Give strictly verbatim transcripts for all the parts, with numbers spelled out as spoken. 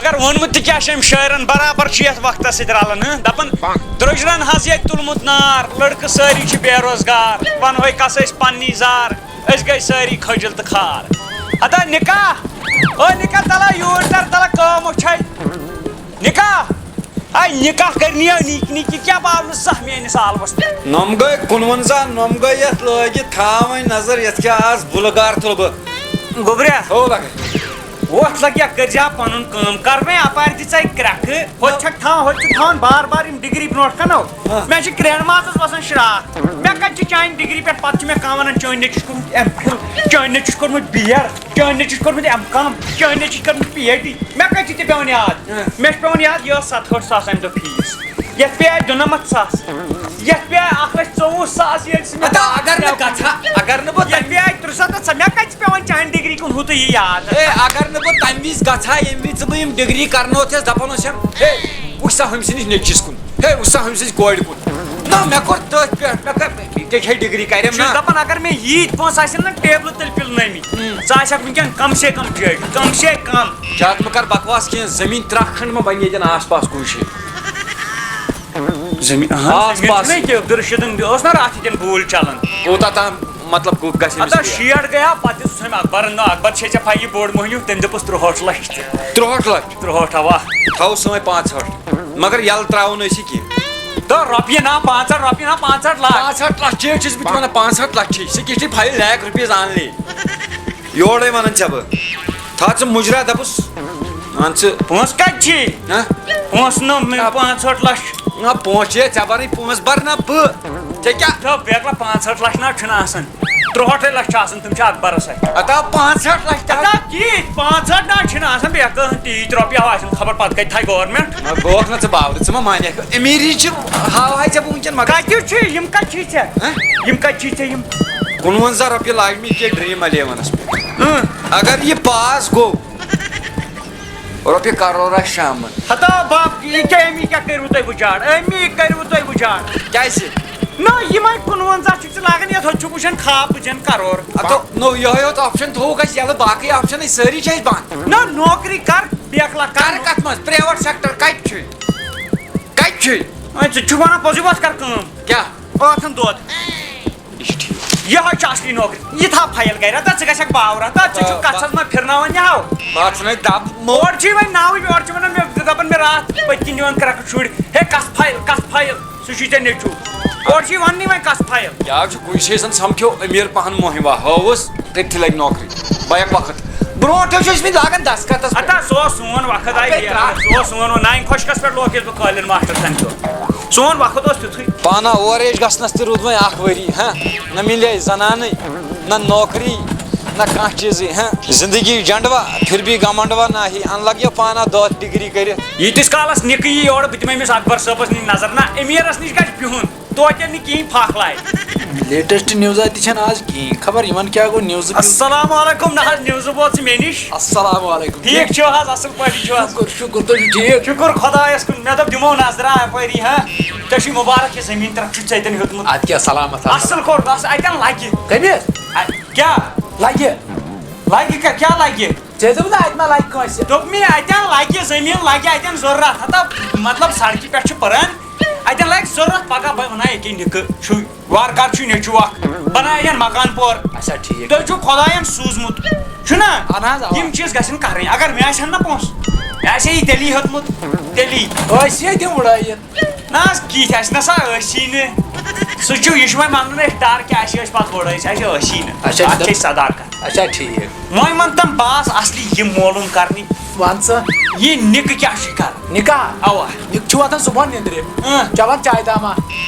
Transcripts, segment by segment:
اگر ووٚنمُت تہِ کیٛاہ چھِ أمۍ شٲعرن، برابر چھُ یتھ وقتس سۭتۍ رلان، ہہ؟ دپان، درٛوجرن حظ ییٚتہِ تُلمُت نار، لڑکہٕ سٲری چھِ بے روزگار، ونہوے کسٲسۍ پننی زار، أسۍ گٔے سٲری کھٔجل تہٕ خار۔ ہتا نکاح، او نکاح تلا یوٗرۍ تر تلا کٲم چھے۔ نکاح، ہاے نکاح کرنی ہے نِکۍ نِکۍ، یہِ کیٛاہ باو نہٕ زانٛہہ میٲنِس عالمس پٮ۪ٹھ۔ نۄم گٔے کُنوَنزاہ، نۄم گٔے یتھ لٲگِتھ، تھاو وۄنۍ نظر، یتھ کیٛاہ آز بُلہٕ گار تُلہٕ بہٕ۔ گوٚبریا، ہو لگے۔ وۄتھ لگیا، کٔرۍ زِ ہا پنُن کٲم۔ کر وۄنۍ اپارِ تہِ ژے کرٛٮ۪کھٕ۔ ہوٚتہِ چھکھ تھاوان، ہوٚتہِ چھُکھ تھاوان بار بار یِم ڈگری برونٛٹھ کَنہِ۔ ہاں۔ مےٚ چھِ کرٛینہٕ مازَس وَسان شراکھ۔ مےٚ کَتہِ چھِ چانہِ ڈگری پٮ۪ٹھ، پَتہٕ چھِ مےٚ کانٛہہ وَنان، "چٲنۍ نیٚچوِس چھُ کوٚرمُت ایم فِل، چٲنۍ نیٚچوِس چھُ کوٚرمُت بی ایڈ، چٲنۍ نیٚچوِس چھُ کوٚرمُت ایم کام، چٲنۍ نیٚچوِس چھُ کوٚرمُت پی ایچ ڈی۔" مےٚ کَتہِ چھِ تہِ پٮ۪وان یاد؟ ہاں۔ مےٚ چھِ پٮ۪وان یاد، یہِ ٲس ستہٕ ہٲٹھ ساس اَمہِ دۄہ فیٖس۔ یتھ پیٚیہِ اَسہِ دُنَمَتھ ساس، یتھ پیٚیہِ اَکھ لچھ ژوٚوُہ ساس، ییٚلہِ سُہ مےٚ ہتا، اگر نہٕ گژھٕ ہا، اگر نہٕ بہٕ یتھ تَمہِ پیٚیہِ اَسہِ ترٛسَتھ ساس، مےٚ کَتہِ چھِ پیٚوان چانہِ ڈگری کُن ہُتُے یہِ یاد؟ اے، اگر نہٕ بہٕ تَمہِ وِزِ گژھٕ ہا، ییٚمہِ وِزِ ژٕ بہٕ یِم ڈگری کرنوتھس، دَپان اوسُم، ہے، وٕچھ سا ہُمۍ سٕنٛدِس نیٚچوِس کُن، ہے، وٕچھ سا ہُمۍ سٕنٛزِ کورِ کُن۔ نہ، مےٚ کوٚر تٔتھۍ پٮ۪ٹھ، مےٚ کٔر، یہِ کیٛاہ چھے ڈگری کرٮ۪م چھُس نا؟ دَپان، اگر مےٚ ییٖتۍ پونٛسہٕ آسن نا ٹیبلہٕ تٔلۍ پِلنٲومٕتۍ، ہُم۔ ژٕ آسہٕ ہاکھ وٕنکیٚن کم سے کم جٲڑۍ، کم سے کم۔ زیادٕ مہٕ کر بکواس کینٛہہ، زٔمیٖن ترٛکھ کھنٛڈ مہ بنہِ ییٚتٮ۪ن آس پاس کُنہِ جایہِ۔ زٔمیٖن، اہن، آس زٔمیٖن پاس۔ چھُنہ ییٚتہِ عبدالرشیٖدن، اوس نہ راتھ ییٚتٮ۪ن گوٗلۍ چلان۔ کوٗتاہ تام، مطلب، گوٚو گژھِ أمِس ہتا ریٹ؟ شیٹھ گٔیا، پتہٕ دِژ أمۍ اکبرن، نہ، اکبر چھے ژےٚ پَیی بوٚڑ مٔہنیوٗ، تٔمۍ دوٚپُس ترٛوہٲٹھ لچھ تہِ۔ ترٛوہٲٹھ لچھ؟ ترٛوہٲٹھ، اوا۔ تھاو سٲنۍ پانٛژھ ہٲٹھ، مگر یَلہٕ ترٛاوو نہٕ أسۍ یہِ کینٛہہ۔ تہٕ رۄپیہِ نا پانٛژھ ہٲٹھ، رۄپیہِ نا پانٛژھ ہٲٹھ لچھ۔ پانٛژھ ہٲٹھ لچھ چھے چھُس بہٕ تہِ وَنان، پانٛژھ ہٲٹھ لچھ چھے، سُہ کیٛاہ چھِ فایِو لیکھ رُپیٖز آنلی۔ یورے ونان ژےٚ بہٕ، تھاو ژٕ مُجرا دپُس، مان ژٕ۔ پونٛسہٕ کتہِ چھی؟ ہہ؟ پونٛسہٕ نہٕ مےٚ آ۔ پانٛژھ ہٲٹھ لچھ۔ نہ، پونٛسہٕ چھِ ژےٚ برٕنۍ، پونٛسہٕ بر نہ بہٕ۔ ژےٚ کیٛاہ؟ تہٕ بیکلا پانٛژھ ہٲٹھ لچھ نہ چھُنہٕ آسان، ترٛوہٲٹھے لچھ چھِ آسان، تِم چھِ اکبرس اتھِ۔ ہتا پانٛژھ ہٲٹھ لچھ تہِ ہتا کی پانٛژھ ہٲٹھ نہ چھِنہٕ آسان، بیکلا تیٖتۍ رۄپیہِ ہا آسان، خبر پتہٕ کتہِ تھایہِ گورنمنٹ۔ نہ، گوکھ نہ ژٕ باورٕ، ژٕ ما مانکھ، امیٖری چھِ ہاوہاے ژےٚ بہٕ وٕنکیٚن مگر۔ کتہِ چھِ یِم، کتہِ چھِ ژےٚ؟ ہہ؟ یِم کتہِ چھِ ژےٚ یِم؟ کُنوَنزاہ رۄپیہِ لاگہِ مےٚ یہِ کیٛاہ ڈرٛیٖم الیونس پٮ۪ٹھ۔ اۭں۔ اگر یہِ پاس گوٚو، رۄپیہِ کرورا شامن۔ ہتا بب، یہِ کیٛاہ، أمی کیٛاہ کٔرِو تُہۍ وُجاڑ؟ أمی کٔرِو تُہۍ وُجاڑ۔ کیٛازِ؟ نہ، یِمے کُنوَنزاہ چھِکھ ژٕ لاگان، یتھ ہوٚتہِ چھُکھ وٕچھان خواب بہٕ زینہٕ کرور۔ اتھ نوٚو یِہوٚے یوت آپشن تھوٚوُکھ اَسہِ یَلہٕ، باقٕے آپشن ٲسۍ سٲری چھِ اَسہِ بنٛد۔ نہ، نوکری کر، بیکلا کر۔ کر کتھ منٛز؟ پرٛیویٹ سیکٹر کتہِ چھُے؟ کتہِ چھُے؟ وۄنۍ ژٕ چھُکھ ونان پوٚزُے، وۄتھ کر کٲم۔ کیٛاہ؟ ٲٹھن دۄد۔ یہِ چھُ ٹھیٖک۔ یِہوٚے چھِ اصلی نوکری۔ یہِ تھاو فایل گرِ، ہتا ژٕ گژھکھ باورہ، ہتا ژٕ چھُکھ آ، کتھس منٛز پھرناوان یہِ ہاو۔ بہٕ ہا چھُنَے دب مو-، اورٕ چھُے وۄنۍ ناوٕے، اورٕ چھِ ونان مےٚ، دپان مےٚ راتھ پٔتۍ کِنۍ یِوان کرٛکہٕ شُرۍ، ہے کس فایل، کس فایل؟ سُہ چھُے ژےٚ نیٚچوٗ۔ اورٕ چھُے وننٕے وۄنۍ کس فایل۔ یہِ حظ چھُ کُنہِ جایہِ زن سمکھیو أمیٖر پہن مٔہنِو، ہٲوٕس تٔتھی لگہِ نوکری۔ بہٕ ہٮ۪کہٕ وقت۔ برونٛٹھ حظ چھِ ٲسمٕتۍ لاگان دستخطس پٮ۪ٹھ۔ ہتا سُہ اوس سون وقت، آے اَپٲرۍ بیٚیہِ۔ ترٛٹھ۔ سُہ اوس سون وۄنۍ، ناین خۄشکس پٮ۪ٹھ لوکیس بہٕ قٲلیٖن ماسٹر تَمہِ دۄہ۔ سون وقت اوس تیُتھُے۔ پانہ اورٕ ٲسۍ گژھنس تہِ روٗد وۄنۍ اکھ ؤری، ہہ؟ نہ مِلے زنانٕے، نہ نوکری، نہ کانٛہہ چیٖزٕے، ہہ؟ زندگی جنڈوا، پھر بھی گمنڈوا نہ ہی۔ ان لگیو پانہ دۄہ ڈگری کٔرِتھ۔ ییٖتِس کالس نِکہٕ یی یورٕ، بہٕ دِمہٕ أمِس اکبر صٲبس نِش نظر۔ نہ، امیٖرس نِش گژھِ بِہُن۔ توتہِ نہٕ کِہیٖنۍ، پھکھ لایہِ۔ لیٹسٹ نِوزا تہِ چھَنہٕ آز کِہیٖنۍ۔ خبر یِمَن کیٛاہ گوٚو نِوزٕ بِل۔ السلام علیکم، نہ حظ، نِوزٕ ووت ژٕ مےٚ نِش۔ السلام علیکم۔ ٹھیٖک چھِو حظ، اَصٕل پٲٹھۍ چھِو حظ؟ شُکُر، شُکُر، تُہۍ چھِو ٹھیٖک؟ شُکُر خۄدایَس کُن، مےٚ دوٚپ دِمو نظرا اَپٲری، ہا؟ ژےٚ چھُے مُبارک یہِ زٔمیٖن ترٛکھ چھُے ژےٚ تَتٮ۪ن ہیوٚتمُت۔ اَدٕ کیٛاہ، سلامت حظ۔ اَصٕل کوٚر، بَس اَتٮ۪ن لَگہِ۔ کٔمِس؟ اَ-، کیٛاہ؟ لَگہِ۔ لَگہِ کیٛاہ، کیٛاہ لَگہِ؟ ژےٚ دوٚپ نہ اَتہِ ما لَگہِ کٲنٛسہِ؟ دوٚپ مےٚ، اَتٮ۪ن لَگہِ زٔمیٖن، لَگہِ اَتٮ۪ن ضروٗرت۔ ہَتہ، مطلب، سڑکہِ پٮ۪ٹھ چھُ پَران، اَتٮ۪ن لَگہِ ضروٗرت پَگاہ۔ بہٕ وَنہٕ ہا ییٚکیٛاہ نِکہٕ چھُے، وارٕ کارٕ چھُے نیٚچوٗ اَکھ، بَناو اَتٮ۪ن مکان پور۔ اچھا، ٹھیٖک۔ تُہۍ چھُو خۄدایَن سوٗزمُت، چھُنہ؟ اَہَن حظ، اَوا۔ یِم چیٖز گژھن کَرٕنۍ۔ اگر مےٚ آسہِ ہَن نہ پونٛسہٕ، مےٚ آسہِ ہے یہِ تیٚلی ہیوٚتمُت، تیٚلی۔ ٲسۍ ہے تِم وُڑٲیِتھ۔ نہ حظ، کِتھۍ اَسہِ نہ سا ٲسی نہٕ۔ سُہ چھُ، یہِ چھُ وۄنۍ وَنُن اَسہِ ٹَر کیٛاہ، اَسہِ ٲسۍ پَتہٕ گۄڈٕ، أسۍ اَسہِ ٲسی نہٕ۔ اچھا، اَتھ چھِ أسۍ صداقت۔ اچھا، ٹھیٖک۔ وۄنۍ وَن تَم باس اَصلی یہِ معلوٗم کَرنہِ۔ وَن ژٕ۔ یہِ نِکہٕ کیٛاہ چھُے کَران؟ نِکاح؟ اَوا۔ نِکہٕ چھُ وۄتھان صُبحن نِندرِ۔ اۭں۔ چٮ۪وان چاے داما۔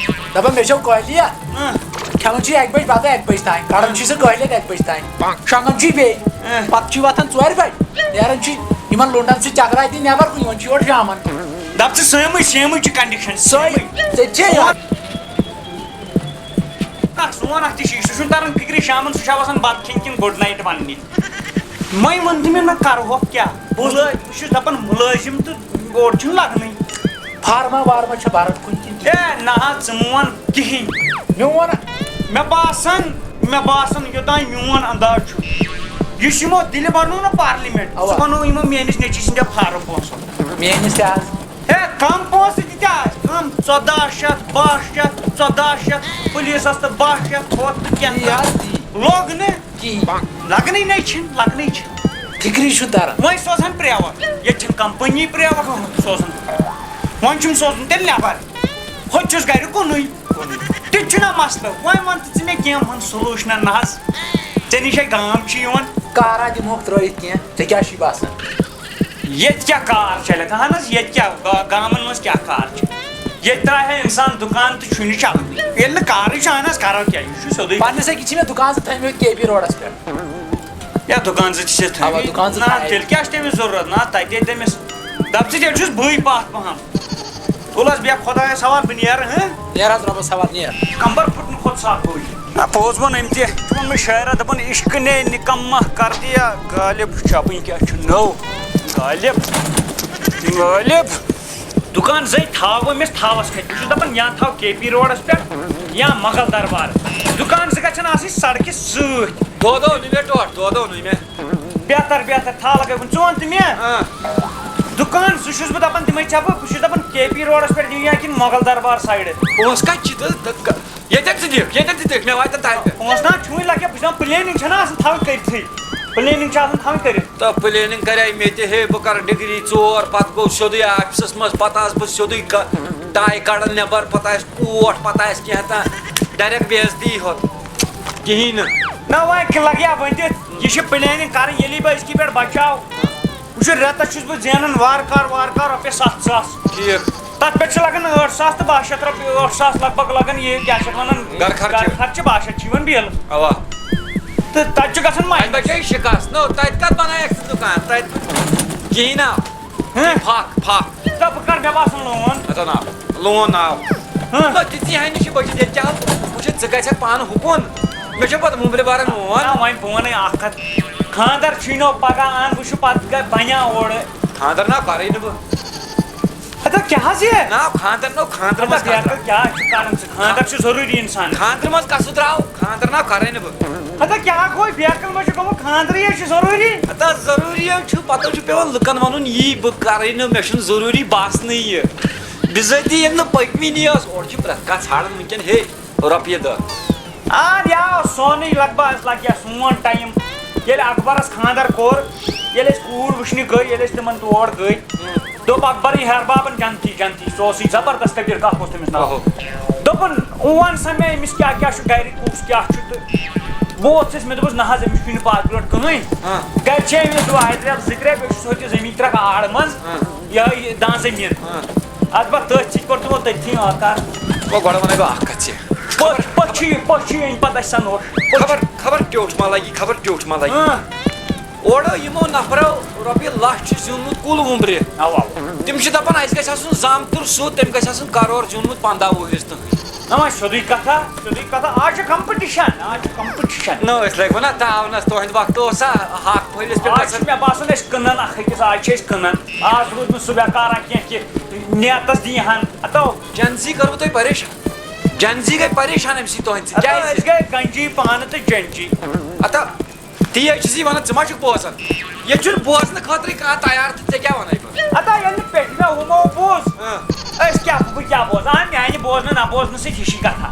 دَپان، "مےٚ چھو کٲہلیت۔" اۭں۔ کھٮ۪وان چھُ اَکہِ بَجہِ بَتہٕ اَکہِ بَجہِ تام۔ کَڑان چھُے سُہ کٲہلیت اَکہِ بَجہِ تام۔ شۄنٛگان چھُے بیٚیہِ۔ اۭں۔ پَتہٕ چھُے وۄتھان ژورِ بَجہِ۔ نیران چھُے یِمَن لُنڈَن سۭتۍ چَکرا دِنہِ نٮ۪بَر کُن، یِوان چھُ یورٕ شامَن۔ دَپ ژٕ سٲمٕے، سیمٕے چھِ condition، سٲمٕے۔ سٲمٕے۔ ژےٚ چھے یاد؟ اکھ سون اکھ تہِ چھُ، سُہ چھُنہٕ تران فِکرِ، شامن سُہ چھا وسان بتہٕ کھیٚنۍ کِنہٕ good night وننہِ؟ وۄنۍ ووٚن تہٕ مےٚ، نہ کرٕ ہوکھ کیٛاہ؟ مُلٲ-، بہٕ چھُس دپان مُلٲزِم تہٕ اورٕ چھُنہٕ لگنٕے۔ فارما وارما چھا بران کُنہِ کِنہٕ کِہیٖنۍ؟ ہے نہ حظ، ژٕ مون کِہیٖنۍ۔ میون؟ مےٚ باسان، مےٚ باسان یوٚتام میون انداز چھُ، یُس یِمو دِلہِ بنوو نہ پارلیمنٹ، اوا۔ سُہ بنوو یِمو میٲنِس نیٚچوِ سٕنٛدیو فارم پونٛسو۔ میٲنِس تہِ آز۔ ہے، کم پونٛسہٕ تہِ تہِ آسہِ، کم، ژۄداہ شیٚتھ، باہ شیٚتھ، ژۄداہ شیٚتھ، پُلیٖسس تہٕ باہ شیٚتھ کھوت تہٕ کینٛہہ یہِ حظ تہِ۔ لوٚگ نہٕ۔ کِہیٖنۍ۔ لگنٕے نَے چھِنہٕ، لگنٕے چھِنہٕ۔ فِکری چھُ تران۔ وۄنۍ سوزہن پریوٹ، ییٚتہِ چھِنہٕ کمپنی پریوٹ، سوزُن۔ وۄنۍ چھُم سوزُن تیٚلہِ نٮ۪بر۔ ہُتہِ چھُس گرِ کُنُے۔ تہِ تہِ چھُنہ مسلہٕ۔ وۄنۍ وَن تہٕ ژٕ مےٚ کینٛہہ، وَن سولوٗشنہ نہ حظ۔ ژےٚ نِش ہے گام چھُ یِوان۔ کارا دِمہوکھ ترٲیِتھ کینٛہہ، ژےٚ کیٛاہ چھُے باسان؟ ییٚتہِ کیٛاہ کار چلہِ؟ اہن حظ، ییٚتہِ کیٛاہ گا-، گامَن منٛز کیٛاہ کار چھِ؟ ییٚتہِ ترٛایہِ ہا اِنسان دُکان تہٕ چھُنہٕ چلنٕے۔ ییٚلہِ نہٕ کارٕے چھُ، اہن حظ، کَرو کیٛاہ؟ یہِ چھُ سیوٚدُے۔ پننِس أکِس چھِ مےٚ دُکان زٕ تھٲیمٕتۍ کے پی روڈَس پٮ۪ٹھ۔ یا دُکان زٕ تہِ چھِ اَوا، تھٲیمٕتۍ۔ دُکان زٕ نہ، تھٲیمٕتۍ۔ تیٚلہِ کیٛاہ چھِ تٔمِس ضروٗرت؟ نہ، تَتہِ ہے تٔمِس دَپ ژٕ، تیٚلہِ چھُس بٕے پَتھ پَہَم۔ تُل حظ، بیٚہہ خۄدایَس حوال، بہٕ نیرٕ، ہہ؟ نیر حظ رۄبَس حوال، نیر۔ کمبر پھُٹنہٕ کھۄتہٕ سَکھ گوٚو یہِ۔ نہ، پوٚز ووٚن أمۍ تہِ۔ ووٚن مےٚ شاعرہ، دوٚپُن، "عشق نے نکمہ کر دیا غالب"۔ چھُ اَپٲرۍ کیٛاہ چھُ نٔو؟ غالب، غالب۔ دُکان زَے تھاو أمِس تھاوَس کھَتہِ۔ بہٕ چھُس دَپان، یا تھاو کے پی روڈَس پٮ۪ٹھ، یا مغل دربار۔ دُکان زٕ گژھن آسٕنۍ سڑکہِ سۭتۍ۔ دۄد اوٚنُے مےٚ ٹوٹھ، دۄد اوٚنُے مےٚ۔ بہتر، بہتر، تھاو لگٲوِتھ۔ ژٕ وَن تہٕ مےٚ، آ۔ دُکان زٕ چھُس بہٕ دَپان، تِمَے ژےٚ بہٕ، بہٕ چھُس دَپان، کے پی روڈَس پٮ۪ٹھ دِیِو یا کِنہٕ مۄغل دربار سایڈٕ؟ پونٛسہٕ کَتہِ چھِ تہٕ، تہٕ، ییٚتٮ۪تھ ژٕ دِکھ، ییٚتٮ۪تھ ژٕ دِکھ، مےٚ واتن تَتہِ پٮ۪ٹھ۔ پونٛسہٕ نہ چھُے لَگہِ، بہٕ چھُس دَپان، پٕلینِنٛگ چھَنہ آسان تھاوٕنۍ کٔرِتھٕے۔ پٕلینِنٛگ چھِ آسان تھاوٕنۍ کٔرِتھ۔ تہٕ پٕلینِنٛگ کَرے مےٚ تہِ، ہے، بہٕ کَرٕ ڈگری ژور، پَتہٕ گوٚو سیوٚدُے آفِسَس منٛز، پَتہٕ آس بہٕ سیوٚدُے گ-، ٹاے کَڑان نٮ۪بَر، پَتہٕ آسہِ کوٹ، پَتہٕ آسہِ کینٛہہ تام، ڈایریکٹ بے عزتی ہوت۔ کِہیٖنۍ نہٕ۔ نہ، وۄنۍ لگہِ ہا ؤنِتھ، یہِ چھِ پٕلینِنٛگ کَرٕنۍ، ییٚلی بہٕ أزکی پٮ۪ٹھ بچاو۔ وٕچھِو، رٮ۪تَس چھُس بہٕ زینان وارٕ کارٕ، وارٕ کارٕ رۄپیَس سَتھ ساس۔ ٹھیٖک۔ تَتھ پٮ۪ٹھ چھِ لگان ٲٹھ ساس تہٕ باہ شیٚتھ رۄپیہِ، ٲٹھ ساس لگ بگ لگان یہِ، کیٛاہ چھِ اَتھ وَنان؟ گَرٕ خرچہٕ۔ گَرٕ خرچہٕ، باہ شیٚتھ چھِ یِوان بِل۔ اَوا۔ تہٕ تَتہِ چھُ گژھان اَمہِ minus۔ پٮ۪ٹھ چھےٚ شِکاس۔ نو، تَتہِ کَتھ بَنایَکھ ژٕ دُکان؟ تَتہِ کِہیٖنۍ نا۔ ہہ؟ پھَکھ، پھَکھ۔ دَپ بہٕ کَرٕ، مےٚ باسان لون۔ اَتھ ہا ناو۔ لون ناو۔ ہہ؟ نہ، تِژی ہَنہِ چھِ بٔچِتھ۔ ییٚتہِ کیٛاہ حظ؟ وٕچھِتھ، ژٕ گژھکھ پانہٕ ہُکُن۔ مےٚ چھےٚ پَتہٕ مُمبرِ بارَن وون۔ نہ، وۄنۍ بہٕ وَنَے اَکھ کَتھ۔ خانٛدر چھُے نو پَگاہ، اَن وٕچھُو پَتہٕ کَتہِ بَنیٛا اورٕ۔ خانٛدر نہ کَرٕے نہٕ بہٕ۔ ہتا کیٛاہ حظ یہِ؟ نہ، خانٛدر نو، خانٛدر ہتا منٛز کَتھ بیکل درٛاو؟ کیٛاہ چھُ کَران ژٕ؟ خانٛدر چھُ ضروٗری اِنسان۔ خانٛدر منٛز کَتھ سُہ درٛاو؟ خانٛدر نہ کَرٕے نہٕ بہٕ۔ ہتا کیٛاہ گوٚو؟ بیکل ما چھُ گوٚمُت؟ خانٛدرٕے حظ چھُ ضروٗری۔ ہتا ضروٗری حظ چھُ، پَتہٕ حظ چھُ پٮ۪وان لُکَن وَنُن، یی بہٕ کَرٕے نہٕ، مےٚ چھُنہٕ ضروٗری باسنٕے یہِ۔ بِذٲتی ییٚلہِ نہٕ پٔتمہِ نِیہِ ٲس، اورٕ چھِ پرٛٮ۪تھ کانٛہہ ژھانٛڈان وٕنکٮ۪ن، ہے، رۄپیہِ دَہ۔ آ، یہِ آو سونُے لگ بگ، اَسہِ لگہِ ہا سون ٹایم۔ ییٚلہِ اکبرس خانٛدر کوٚر، ییٚلہِ أسۍ کوٗر وٕچھنہِ گٔے، ییٚلہِ أسۍ تِمن تور گٔے، ہُم۔ دوٚپ اکبرٕے ہیہر بابن، جنتی، جنتی، سُہ اوسُے زبردست، کبیٖر کاک اوس تٔمِس ناو۔ اوہو۔ دوٚپُن، "وَن سا مےٚ، أمِس کیٛاہ کیٛاہ چھُ گرِ، کُس کیٛاہ چھُ؟" تہٕ بہٕ ووٚتھُس، مےٚ دوٚپُس، "نہ حظ، أمِس چھُنہٕ پاکہِ لوٹ کٕہٕنۍ۔ ہاں۔ گرِ چھِ أمِس دۄہے ترٛےٚ، زٕ ترٛےٚ، بیٚیہِ چھُس ہوٚتہِ زٔمیٖن ترٛکھ آڑ منٛز، ہاں۔ یِہوٚے دان زٔمیٖن۔ ہاں۔ اَتھ بَتہٕ تٔتھۍ سۭتۍ کوٚر تِمو تٔتھی آکار۔ وۄنۍ گۄڈٕ وَنَے بہٕ اَکھ کَتھ ژےٚ۔ پٔچ-، پٔچھی، پٔچھی أنۍ پَتہٕ اَسہِ سَنوٹ۔ خبر، خبر ٹیوٚٹھ ما لَگہِ، خبر ٹیوٚٹھ ما لَگہِ۔ ہاں۔ اورٕ یِمو نفرو رۄپیہِ لَچھ چھُ زیوٗنمُت کُل وُمبرِ۔ اَوا، اَوا۔ تِم چھِ دَپان، اَسہِ گژھِ آسُن زامتُر سُہ، تٔمۍ گژھِ آسُن کَرور زیوٗنمُت پنٛداہ وُہرِس تہٕ۔ نہ، وۄنۍ سیوٚدُے کَتھا، سیوٚدُے کَتھا۔ آز چھُ competition، آز چھُ competition۔ نہ، أسۍ لَگہِ وَنا تاونَس، تُہٕنٛدِ وقتہٕ اوس سا ہاکھ پھٔلِس پٮ۪ٹھ آز گژھان؟ چھُ مےٚ باسان، أسۍ کٕنان اَکھ أکِس، آز چھِ أسۍ کٕنان۔ آز روٗد نہٕ سُہ بیکارا کینٛہہ کہِ نیتَس دِیہِ ہَن۔ ہَتو۔ Gen Z کٔروٕ تۄہہِ پریشان؟ Gen Z گٔے پریشان اَمہِ سۭتۍ تُہٕنٛدِ سۭتۍ۔ ہَتو، کیٛازِ؟ أسۍ گٔے گنجی پانہٕ تہٕ جنجی۔ ہَتو۔ تی حظ چھُس یہِ وَنان، ژٕ ما چھُکھ بوزان؟ ییٚتہِ چھُنہٕ بوزنہٕ خٲطرٕٕے کانٛہہ تیار تہٕ ژےٚ کیٛاہ وَنَے بہٕ؟ ہتا ییٚلہِ نہٕ پٮ۪ٹھٕ مےٚ ہُمو بوٗز، اۭں۔ أسۍ کیٛاہ، بہٕ کیٛاہ بوزٕ؟ آ، میٛانہِ بوزنہٕ نہ بوزنہٕ سۭتۍ ہِشی کَتھا۔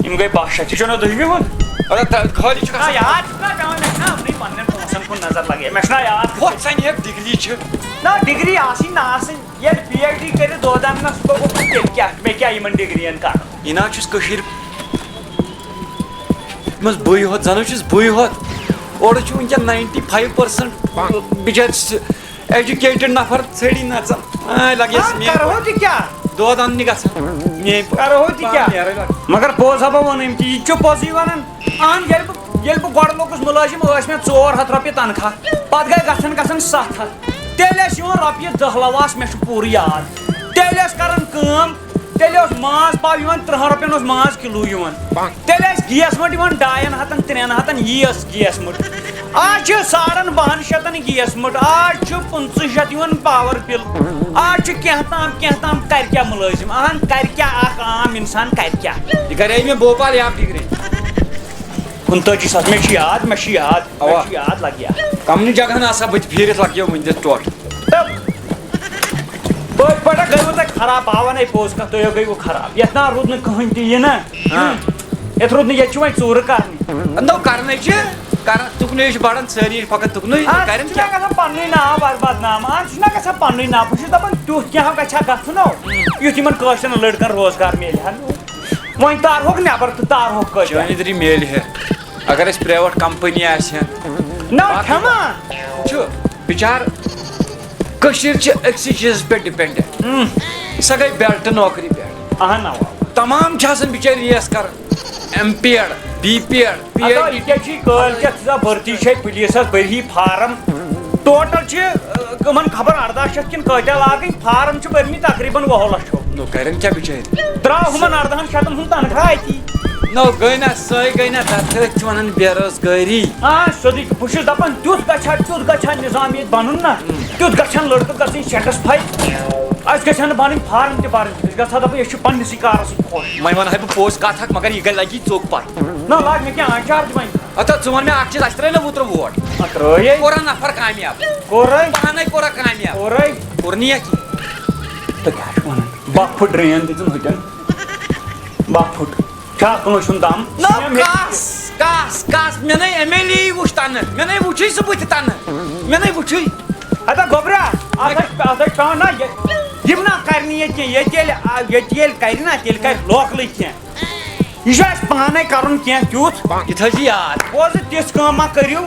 یِم گٔے باہ شیٚتھ۔ یہِ چھُنہ دٔہمہِ ہُنٛد؟ اَدٕ تہ-، خٲلی چھُ آ، گژھان۔ یاد چھُ نہ پٮ۪وان، مےٚ چھُنہ یِمنٕے پنٛنٮ۪ن پونٛسَن کُن نظر لَگے، مےٚ چھُنہ یاد۔ ہۄتھ سَنہِ ہیٚکھ ڈگری چھِ۔ نہ، ڈگری آسٕنۍ نہ آسٕنۍ، ییٚلہِ پی ایچ ڈی کٔرِتھ دۄہ دَنٛد نہ سُہ گوٚو، تیٚلہِ کیٛاہ، مےٚ کیٛاہ یِمَن ڈگرین کَرُن؟ یہِ نہ حظ چھُس کٔشیٖرِ منٛز بٕے ہوت، زَن حظ چھُس بٕے ہوت۔ اورٕ چھُ وٕنکٮ۪ن ninety five percent بِچٲرۍ educated نفر ژھٔڑی نَژان۔ آے لَگیس ہا، میٛٲنۍ کرہو تہِ کیٛاہ؟ دۄد اَننہِ گژھان۔ میٛٲنۍ پٲٹھۍ۔ کرہو تہِ کیٛاہ؟ نیرٕے لَگ-، مگر پوٚز ہا بہٕ وَنہٕ، یِم تہِ، یہِ تہِ چھُ پوٚزٕے وَنان۔ اہن، ییٚلہِ بہٕ، ییٚلہِ بہٕ گۄڈٕ لوٚگُس مُلٲزِم، ٲسۍ مےٚ ژور ہَتھ رۄپیہِ تنخواہ۔ پَتہٕ گٔے گژھان گژھان سَتھ ہَتھ۔ تیٚلہِ ٲسۍ یِوان رۄپیہِ دَہ لَواس، مےٚ چھُ پوٗرٕ یاد۔ تیٚلہِ ٲسۍ کران کٲم، تیٚلہِ اوس ماز پاو یِوان، ترٕٛہَن رۄپین اوس ماز کِلوٗ یِوان۔ تیٚلہِ ٲسۍ گیس مٔٹ یِوان ڈاین ہَتن، ترٛٮ۪ن ہَتن، یی ٲس گیس مٔٹ۔ آز چھِ ساڑن بَہَن شیٚتن گیس مٔٹ، آز چھُ پٕنٛژٕہ شیٚتھ یِوان پاور بِل۔ آز چھُ کینٛہہ تام، کینٛہہ تام، کرِ کیٛاہ مُلٲزِم؟ اہن، کرِ کیٛاہ اکھ عام اِنسان، کرِ کیٛاہ؟ یہِ کرے مےٚ بھوپال یا ڈگری۔ کُنتٲجی ساس، مےٚ چھُ یاد، مےٚ چھُ یاد، مےٚ اَوا۔ چھُ یاد، لگہِ یاد۔ کَمنٕے جگہن آسا بہٕ تہِ پھیٖرِتھ لگیو وٕنہِ تہِ ٹوٹھ۔ تہٕ پٔتۍ پٲٹھۍ گٔیوٕ تۄہہِ خراب، بہٕ ہاوَن ہے پوٚز کَتھ، تُہۍ ہو گٔیوٕ خراب۔ یَتھ نہ روٗد نہٕ کٕہٕنۍ تہِ، یہِ نہ۔ ہاں۔ یَتھ روٗد نہٕ، ییٚتہِ چھِ وۄنۍ ژوٗرٕ کَرنہِ۔ نو کَرنَے چھِ، کَران تُکنُے چھِ بَڑان سٲری، فقط تُکنُے، آ، کَرن سُہ چھُ کیٛاہ؟ مےٚ گژھان پَننُے ناو بَر-، بدنام، آ، سُہ چھُ مےٚ گژھان پَننُے ناو۔ بہٕ چھُس دَپان تیُتھ کینٛہہ گژھِ ہا گژھُن ہو، یُتھ یِمَن کٲشرٮ۪ن لٔڑکَن روزگار میلہِ ہا۔ وۄنۍ تارہوکھ نٮ۪بر تہٕ تارہوکھ کٲشرٮ۪ن۔ چٲنۍ دٔری میلہِ ہے۔ اگر اَسہِ پرٛایویٹ کمپنی آسہِ ہن۔ نہ، باقٕے کھٮ۪ما؟ چھُ بِچار، کٔشیٖر چھِ أکسٕے چیٖزس پٮ۪ٹھ ڈِپٮ۪نٛڈ۔ ہم۔ سۄ گٔے بیلٹ نوکری پٮ۪ٹھ۔ اہن اوا۔ تمام چھِ آسان بِچٲرۍ ریس کران۔ M P Ed, B P Ed, P Ed. ادا، یہِ کیٛاہ چھِ کٲلۍ کٮ۪تھ چھِ آسان بھرتی چھے پُلیٖسس بٔرۍ ہی فارم۔ ٹوٹل چھِ، ٲ، یِمن خبر ارداہ شیٚتھ کِنہٕ کۭتیٛاہ لاگٕنۍ، فارم چھِ بٔرمٕتۍ تقریٖباً وُہو لچھو۔ نو، کرن کیٛاہ بِچٲرۍ؟ درٛاو ہُمن ارداہن شیٚتن ہُنٛد تنخواہ اتی۔ نو، گٔے نا سۄے، گٔے نا تتھ، تٔتھۍ چھِ ونان بے روزگٲری۔ آ، سیوٚدُے، بہٕ چھُس دپان، تیُتھ گژھِ ہا، تیُتھ گژھِ ہا نظام ییٚتہِ بنُن نا، ہُم۔ تیُتھ گژھِ ہن لڑکہٕ گژھٕنۍ سیٹسفاے۔ اسہِ گژھِ ہا نہٕ بنٕنۍ فارم تہِ بھرٕنۍ، أسۍ گژھِ ہا دپٕنۍ، أسۍ چھِ پننِسٕے کارس سۭتۍ خۄش۔ وۄنۍ ونہٕ ہے بہٕ پوٚز کتھ اکھ، مگر یہِ گژھِ لگی ژوٚک پتھ۔ نہ، لگ مےٚ کیٛاہ، آنچار دِ وۄنۍ۔ ہتا، ژٕ وَن مےٚ اکھ چیٖز، اَسہِ ترٛٲے نا اوترٕ ووٹ۔ آ، ترٛٲے ہے۔ کوٚرا نفر کامیاب؟ کوٚرے۔ پانے کوٚرا کامیاب؟ کوٚرے۔ کوٚر نہٕ یہِ کینٛہہ۔ تہٕ کیٛاہ چھُ وَنان؟ باہ پھٕٹ ڈرٛین دِژٕن ہُتٮ۪ن۔ باہ پھٕٹ۔ چھا کٲنٛسہِ ہُنٛد دم؟ نہ، سیم ہیٚکہِ کس، کس، کس؟ مےٚ نے ایم ایل اے وُچھ تنہٕ۔ مےٚ نے وُچھُے سُہ بٕتھِ تنہٕ۔ مےٚ نے وُچھُے۔ ہتا گوٚبرا، اَتھ ٲسۍ، اَتھ ٲسۍ پٮ۪وان نا یہِ، یِم نا کرِ نہٕ ییٚتہِ کینٛہہ۔ ییٚتہِ ییٚلہِ، آ، ییٚتہِ ییٚلہِ کرِ نا، تیٚلہِ کرِ لوکلٕے کینٛہہ۔ یہِ چھُ اَسہِ پانَے کَرُن کینٛہہ تیُتھ۔ یہِ تھٲیزِ یاد۔ بوز، تِژھ کٲم ما کٔرِو۔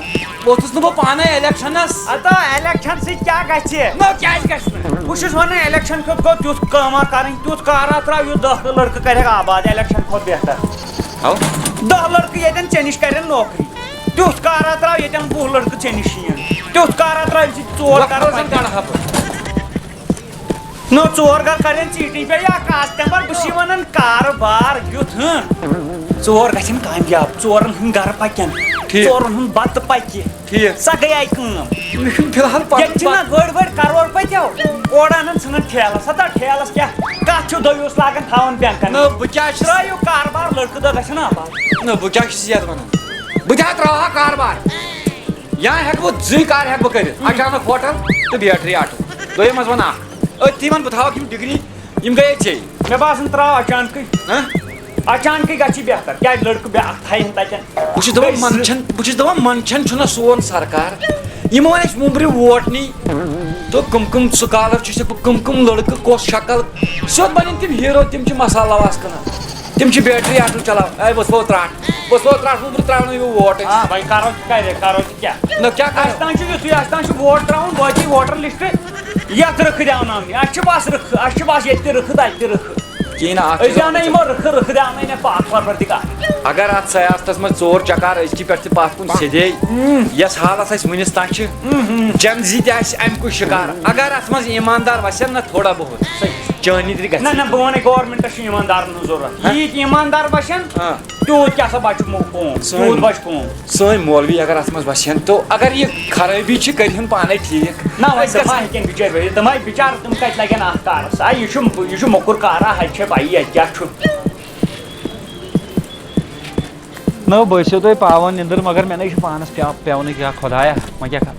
ووٚتھُس نہٕ بہٕ پانَے الیکشنَس۔ اَدٕ الیکشن سۭتۍ کیٛاہ گژھِ؟ نہ، کیٛازِ گژھِ نہٕ؟ بہٕ چھُس وَنان، الیکشن کھۄتہٕ گوٚو تیُتھ کٲما کَرٕنۍ، تیُتھ کارا ترٛاو، یُتھ دَہ لٔڑکہٕ کَرٮ۪کھ آباد الیکشن کھۄتہٕ بہتر۔ ہاو۔ دَہ لٔڑکہٕ ییٚتٮ۪ن ژےٚ نِش کَرن نوکری، تیُتھ کارا ترٛاو، ییٚتٮ۪ن وُہ لٔڑکہٕ ژےٚ نِش یِن، تیُتھ کارا ترٛاو، ییٚمہِ سۭتۍ ژور وۄتھ کَرن روزن پَتہٕ۔ کَڑٕ ہا بہٕ۔ نو، ژور گھر کرن ژیٖٹِنۍ پٮ۪ٹھ یا کاسٹمر، بہٕ چھُس یہِ وَنان کارٕبار یُتھ، ہٕنٛہ۔ ژور گژھن کامیاب، ژورن ہُنٛد گرٕ پکن، ٹھیٖک۔ ژورن ہُنٛد بتہٕ پکہِ۔ ٹھیٖک۔ سۄ گٔیے کٲم۔ مےٚ چھُنہٕ فی الحال پتہ۔ ییٚتہِ چھِنہ گٔڑۍ بٔڑۍ کرور پٔتیو، اورٕ انان ژھٕنان ٹھیلس۔ ہتا ٹھیلس کیٛاہ؟ کتھ چھُو دٔیوٗس لاگان تھاوان بینکن؟ نہ، بہٕ کیٛاہ چھُس ترٲیِو کارٕبار، لٔڑکہٕ دہ گژھن آباد۔ نہ، بہٕ کیٛاہ چھُس یتھ ونان؟ بہٕ تہِ ہا ترٛاوٕ ہا کارٕبار۔ یا ہٮ۪کہٕ بہٕ زٕے کار ہٮ۪کہٕ بہٕ کٔرِتھ، اچانک ہوٹل تہٕ بیٹری آٹوٗ۔ دوٚیِم حظ وَنہٕ اکھ، أتھی وَنہٕ بہٕ تھاوَکھ یِم ڈگری، یِم گٔیے ژےٚ۔ مےٚ باسان ترٛاو اچانکٕے۔ ہہ؟ اچانکٕے گژھِ بہتر، کیٛازِ لٔڑکہٕ بیٛاکھ تھایہِ ہن تَتٮ۪ن۔ بہٕ چھُس دَپان بیٚیہِ زٕ۔ منٛدچھان، بہٕ چھُس دَپان منٛدچھان چھُنہ سون سرکار۔ یِمو وَنہِ اَسہِ وُمبرِ ووٹ نی، تہٕ کٕم کٕم سکالر چھِ، چھِ کٕم کٕم لٔڑکہٕ، کۄس شکل، سیوٚد بَنن تِم ہیٖرو، تِم چھِ مسالہٕ لواس کٕنان۔ تِم چھِ بیٹری آٹوٗ چلاوان۔ اے، بہٕ تھوو ترٛٹھ، بہٕ تھوو ترٛٹھ، وُمبرِ ترٛاونہٕ یہِ ووٹ اَسہِ۔ آ، وۄنۍ کرو تہِ کرے، کرو تہِ کیٛاہ؟ نہ، کیٛاہ کرو؟ اَسہِ تام چھُ یُتھُے، اَسہِ تام چھُ ووٹ ترٛاوُن، وٲتی ووٹر لِسٹ، یَتھ رٕکھٕ دیٛاوناونہِ۔ اَسہِ چھِ بَس رٕکھٕ، اَسہِ چھِ بَس ییٚتہِ تہِ رٕکھٕ، تَتہِ تہِ رٕکھٕ۔ کِہیٖنۍ نہٕ، اَتھ چھُ أسۍ دیٛاونَے یِمو رٕکھٕ، رٕکھٕ دیٛاونَے مےٚ پاک پروردگار۔ اگر اَتھ سیاستَس منٛز ژور چکار أزکہِ پٮ۪ٹھ تہِ پَتھ کُن سیٚدے، یَس حالَس اَسہِ وٕنِس تام چھِ، جن زی تہِ آسہِ اَمہِ کُے شِکار۔ اگر اَتھ منٛز ایٖماندار وَسن نہ تھوڑا بہت، چٲنی تہِ گژھِ۔ نہ، نہ، بہٕ وَنَے گورمٮ۪نٛٹَس چھِ ایٖماندارَن ہٕنٛز ضوٚرَتھ۔ ہہ؟ ییٖتۍ ایٖماندار وَسن، آ۔ تیوٗت کیٛاہ سا بَچہِ مو-، قوم، سٲنۍ، تیوٗت بَچہِ قوم۔ سٲنۍ مولوی اگر اَتھ منٛز وَسن تو اگر یہِ خرٲبی چھِ، کٔرۍ ہُن پانَے ٹھیٖک۔ نہ، وۄنۍ أسۍ تِم ما گژھو۔ ہیٚکن بِچٲرۍ ؤنِتھ، تِم ہاے بِچارٕ، تِم کَتہِ لَگن اَتھ کارَس؟ آ، یہِ چھُ، یہِ چھُ موٚکُر کارا، ہَتہِ چھےٚ پَیی اَتہِ کیٛاہ چھُ۔ نہ، بہٕ ٲسِو تُہۍ پاوان نِندٕر، مگر مےٚ نَے چھُ پانَس پیا-، پیوٚونٕے کیٛاہ خۄدایا، وۄنۍ کیٛاہ کَرٕ؟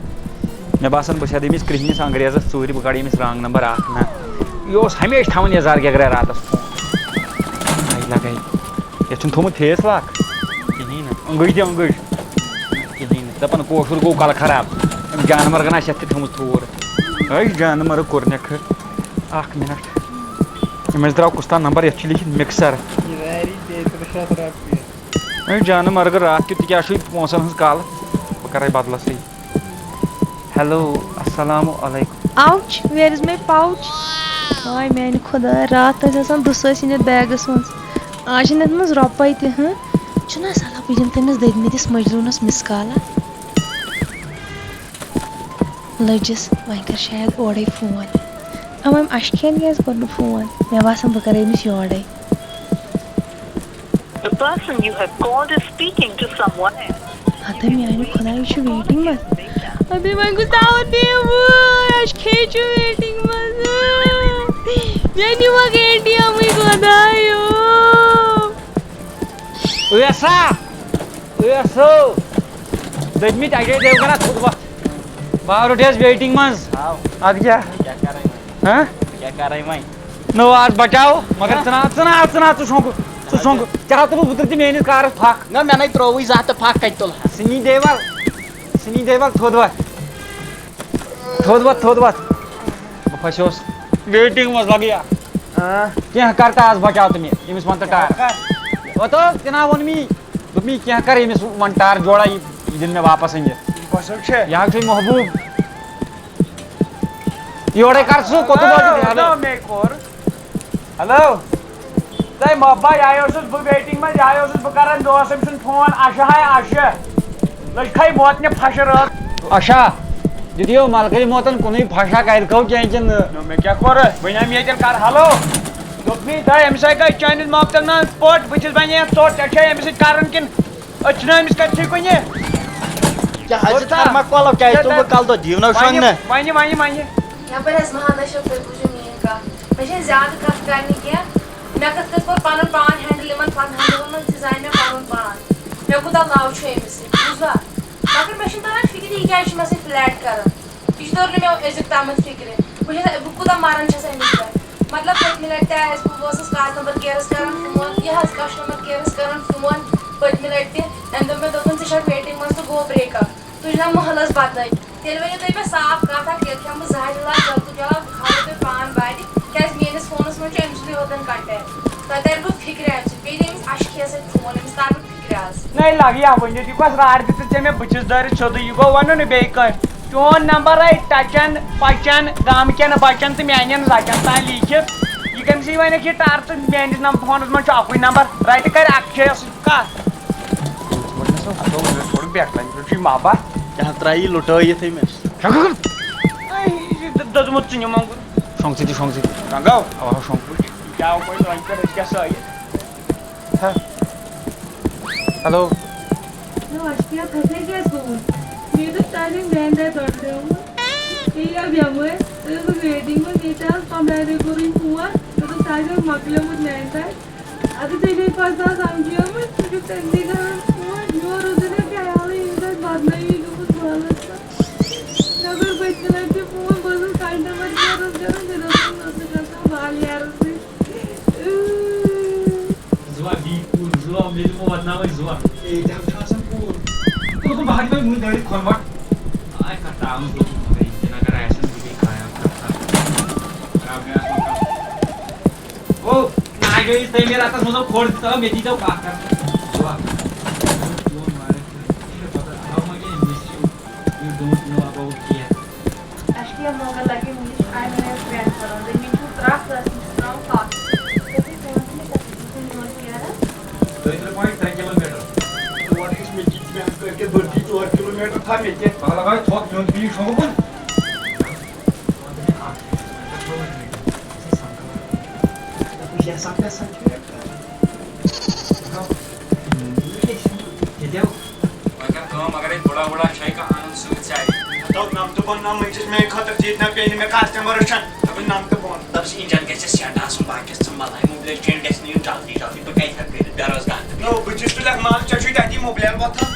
مےٚ باسان، بہٕ چھَس أمِس کرٛہنِس انگریزَس ژوٗرِ، بہٕ کَڑٕ أمِس رانٛگ نمبر اَکھ۔ نہ، یہِ اوس ہمیشہِ تھاوان یَزار گٮ۪گرے راتَس فون۔ آے لَگَے۔ یَتھ چھُنہٕ تھوٚمُت فیس لاک۔ کِہیٖنۍ نہٕ۔ اَنٛگٕج دِ اَنٛگٕج۔ کِہیٖنۍ نہٕ۔ دَپان، کٲشُر گوٚو کَلہٕ خراب۔ أمۍ جانوَر گَنا چھِ اَتھ تہِ تھٲومٕژ تھوٗر۔ أے جانوَر کوٚرنَکھ۔ اَکھ مِنَٹ۔ أمۍ اَسہِ درٛاو کُس تام نمبر، یَتھ چھُ لیٖکھِتھ مِکسَر۔ یہِ ویری پیٚیہِ ترٛےٚ شیٚتھ رۄپیہِ۔ ہے جانہٕ مرگہٕ، راتھ کیُتھ تہِ کیٛاہ چھُے پونٛسَن ہٕنٛز کَل؟ بہٕ کَرَے بدلَسٕے۔ ہیلو، السلام علیکم۔ Ouch, where is my pouch? واے میٛانہِ خۄداے، راتھ ٲسۍ آسان دُسٲسۍ أنِتھ بیگَس منٛز۔ آز چھِنہٕ اَتھ منٛز رۄپَے تہِ، ہٕنٛہ؟ چھُنہ سہلٕے، بہٕ دِمہٕ تٔمِس دٔدمٕتِس مٔجروٗنَس مِس کالا۔ لٔجِس، وۄنۍ کَرِ شاید اورَے فون۔ اَمام اَشکھیَن کیٛازِ کوٚر نہٕ فون؟ مےٚ باسان، بہٕ کَرٕ أمِس یورَے۔ The person you have called is speaking to someone else. ہتہٕ میٛانہِ خۄدایہِ، یہِ چھُ waiting منٛز۔ ہتہٕ وۄنۍ گوٚژھ دعوت دِیِو وٲے، اَسہِ کھیٚچھ waiting منٛز۔ مےٚ نِمَکھ اے ٹی ایمٕے خۄدایو۔ ویسا، تُہۍ ٲسو دٔدمٕتۍ اَجے دیوگنہ تھوٚد وَتھ۔ بہٕ آو رُٹیس ویٹِنگ منٛز۔ آو۔ اَدٕ کیٛاہ؟ کیٛاہ کَرَے وۄنۍ؟ ہاں؟ کیٛاہ کَرَے وۄنۍ؟ نو آز بچاو، مگر ہاں؟ ژٕ نہ، ژٕ نہ، ژٕ نہ، ژٕ شۄنٛگُکھ، ژٕ شۄنٛگُکھ۔ ژےٚ ہا تُلُتھ اوترٕ تہِ میٲنِس کارَس پھَکھ۔ نہ، مےٚ نَے ترٛووُے زانٛہہ تہٕ پھَکھ کَتہِ تُلہٕ ہا؟ سِنی دیوال، سِنی دیوال تھوٚد وَتھ۔ تھوٚد وۄتھ، تھوٚد وۄتھ۔ بہٕ پھسیوس ویٹِنگ منٛز لگیا۔ آ۔ کینٛہہ کر تہٕ آز بچاو تہٕ مےٚ، ییٚمِس وَن تہٕ ٹار۔ کیٛاہ کر؟ وَتو، تہِ نا ووٚن مےٚ۔ دوٚپ مےٚ، کینٛہہ کر ییٚمِس وَن ٹار جوڑا، یہِ، یہِ دِن مےٚ واپس أنِتھ۔ یہِ کۄس حظ چھےٚ؟ یہِ حظ چھُے محبوب۔ یورے کر ژٕ، کوٚت ہلو، واتہِ؟ ہلو، مےٚ کوٚر۔ ہیلو۔ تۄہہِ مۄبا، یہِ اوسُس بہٕ ویٹِنگ منٛز، یہِ اوسُس بہٕ کران، مےٚ اوس أمۍ سُنٛد فون، اَشہٕ ہاے اَشہٕ۔ لٔج کھے موتنہِ پھَشہٕ رٲژ۔ اَشا، دِتِو ملکٕرِ موتن کُنُے پھَشا، کَتہِ کھو کینٛہہ کِنہٕ نہٕ؟ نو، مےٚ کیٛاہ کوٚر؟ وۄنۍ آم ییٚتٮ۪ن کر ہیلو۔ دوٚپمَے، دَے، أمِس ہاے گٔے چٲنِس مۄبتن منٛز پوٚٹ، بٕتھِس بَنے ژوٚٹ، ژےٚ چھے أمِس سۭتۍ کران کِنہٕ أسۍ چھِنہٕ أمِس کَتھٕے کُنہِ؟ کیٛاہ حظ چھِ کوٗتاہ؟ تھرماکولو؟ کیٛازِ تُل بہٕ کَلہٕ دۄد؟ دِیِو نہ وۄنۍ، شۄنٛگنہٕ۔ وۄنۍ، وۄنۍ، وۄنۍ۔ یَپٲرۍ حظ مہان ٲسِو تُہۍ، بوٗزِو میٛٲنۍ کَتھ۔ مےٚ چھَنہٕ زیادٕ کَتھ کَرنہِ کینٛہہ۔ مےٚ کِتھ کٔنۍ کوٚر پَنُن پان ہینڈل یِمَن پنٛدہَن دۄہَن منٛز، یہِ زانہِ مےٚ پَنُن پان۔ مےٚ کوٗتاہ love چھُ أمِس سۭتۍ، بوٗزوا؟ مگر مےٚ چھُنہٕ تَران فِکرِ، یہِ کیٛازِ چھُ مےٚ سۭتۍ flirt کَران۔ یہِ چھُ توٚر نہٕ مےٚ أزیُک تامَتھ فِکرِ۔ بہٕ چھَس، بہٕ کوٗتاہ مَران چھَس أمِس پٮ۪ٹھ۔ مطلب، پٔتمہِ لَٹہِ تہِ آیَس بہٕ، بہٕ ٲسٕس customer careَس کَران فون، یہِ حظ customer careَس کَران فون پٔتمہِ لَٹہِ تہِ۔ أمۍ دوٚپ مےٚ، دوٚپُن، "ژٕ چھَکھ waiting منٛز تہٕ گوٚو break up۔ تُہۍ چھِو نہ محلَس بدنٲوِتھ۔" تیٚلہِ ؤنِو تُہۍ مےٚ صاف کَتھ اَکھ، ییٚلہِ کھٮ۪مہٕ بہٕ زَہرِ لَگ، گَتہٕ تُلہٕ بہٕ پان بَرِ، کیٛازِ میٛٲنِس فونَس منٛز چھُ أمۍ سُنٛدُے یوت contact۔ تۄہہِ تَرِ نہٕ فِکرِ اَمہِ سۭتۍ، بیٚیہِ دِ أمِس اَشکھِیَس سۭتۍ فون، أمِس تَرِ نہٕ فِکرِ آز۔ نَے لَگہِ ہا ؤنِتھ، یہِ کۄس راڈ دِژٕتھ ژےٚ مےٚ بٕتھِس دٲرِتھ سیوٚدُے؟ یہِ گوٚو وَنُن نہٕ بیٚیہِ کٲنٛسہِ۔ چون نمبر آے ٹچن، پچن، گامہٕ کٮ۪ن بچن تہٕ میانٮ۪ن زچن تام لیٖکھِتھ۔ یہِ کٔمۍ سٕے وَنٮ۪کھ یہِ ٹر تہٕ میٲنِس نم-، فونس منٛز چھُ اَکُے نمبر، رٹہِ کرِ اکھ شے اَصٕل کتھ۔ گۄڈٕنٮ۪تھ سا ہتو منٛز چھُ گۄڈٕ بیٹھ لنجہِ پٮ۪ٹھ چھُ یہِ مابا۔ کیٛاہ ترٛایی لُٹٲیِتھ أمِس؟ اے، یہِ چھُ دٔ-، دٔزمُت ژٕنہِ مۄنٛگُر۔ شۄنٛگ ژٕ تہِ، شۄنٛگ ژٕ تہِ۔ شۄنٛگو؟ اوا، شۄنٛگ۔ کیٛاہ وۄنۍ وۄنۍ کر أسۍ کیٛاہ سا یہِ؟ ہیلو۔ نہ، اَسہِ کیٛاہ خۄداے کیٛازِ گوٚوُن؟ مےٚ دوٚپ تَلہِ میٛانہِ دَرِ دۄدریومُت۔ یہِ گٔے بٮ۪مٲرۍ۔ تُہۍ ٲسِو ویٹِنٛگ منٛز، ییٚتہِ آز پَملاریو کوٚرُن فون۔ مےٚ دوٚپ تَلہِ اوس مۄکلیومُت میٛانہِ دَرِ۔ اَدٕ تیٚلے پَزِ آز سَمکھیومُت۔ ژٕ چھُکھ تٔمۍ سٕے کَران فون۔ میون روٗدُے نہٕ خیالٕے، ییٚمِس آسہِ بدنٲمی گٔمٕژ مٲلَس تہٕ۔ مےٚ کوٚر پٔتمہِ لَٹہِ تہِ فون، بہٕ ٲسٕس کَنٹَمَر کیرَس کَران، مےٚ دوٚپ، مےٚ اوس نہٕ گژھان بال یارَس سۭتۍ۔ زُوا بی کوٗر، زُوا مےٚ دِمو وَدناوَے زُوا۔ اے، تہِ حظ چھُ آسان کوٗر۔ تہٕ دوٚپُن، بہٕ ہا دِمَے وُنہِ دٲرِتھ کھۄنہٕ وَٹ۔ آے کَتھ ترٛاونَس لوٚگُس مگر یہِ تہِ نگر آسہِ نہٕ، یہِ گٔے خراب، خراب۔ خراب گٔے اَتھ مکان۔ او، ناے گٔیِس تَمہِ راتَس منٛز کھوٚڑ دِژ مےٚ، دیٖزیو کَتھ کَرنہٕ۔ زُوا۔ چون مالک چھُ، یہِ چھُ پَتہٕ آو مگر أمِس چھُ۔ You don't know about here. اَسہِ کیٛاہ مگر لگہِ وٕنِس آیہِ مےٚ friend کَرُن، دٔپِنۍ چھُ ترٛٹھ ٲسمٕژ ترٛاوُن کَتھ۔ تٔتھی فون چھُ مےٚ تَتھ دیُتمُت میون پھیرٕ۔ دۄیہِ ترٕٛہ point ترٛےٚ کِلوٗ میٖٹر۔ تور گژھِ مےٚ تہِ، مےٚ کٔرۍ کہِ بٔرتی ژور کِلوٗ میٖٹر تھاو مےٚ تہِ۔ مگر لگاو ژھۄپ کھیوٚن پیٖٹۍ شۄنٛگُن۔ یہِ ہسا کیٛاہ سا چھُ یہِ کران؟ ییٚتہِ وۄنۍ کر کٲم، اگر اَتہِ بُڑا وُڑا چھے کانٛہہ اَنُن سۭتۍ سۭتۍ۔ دوٚپ نَمتہٕ بۄن نہ مٔنٛزِس مے خٲطرٕ، تہِ ییٚتہِ نہ پیٚیہِ نہٕ مےٚ کسٹمرس چھَنہٕ۔ دوٚپُن نَمتہٕ بۄن۔ دَپس اِنجن گژھِ سٮ۪ٹ آسُن، باقیَس ژٕ مَلایہِ مُبلیل چینج گژھِ نہٕ یُن جلدی جلدی، بہٕ کَتہِ ہٮ۪کہٕ کٔرِتھ بے روزگار تہٕ نو، بہٕ چھُس تُلان مال، ژےٚ چھُے تَتی مُبلیل وۄتھان۔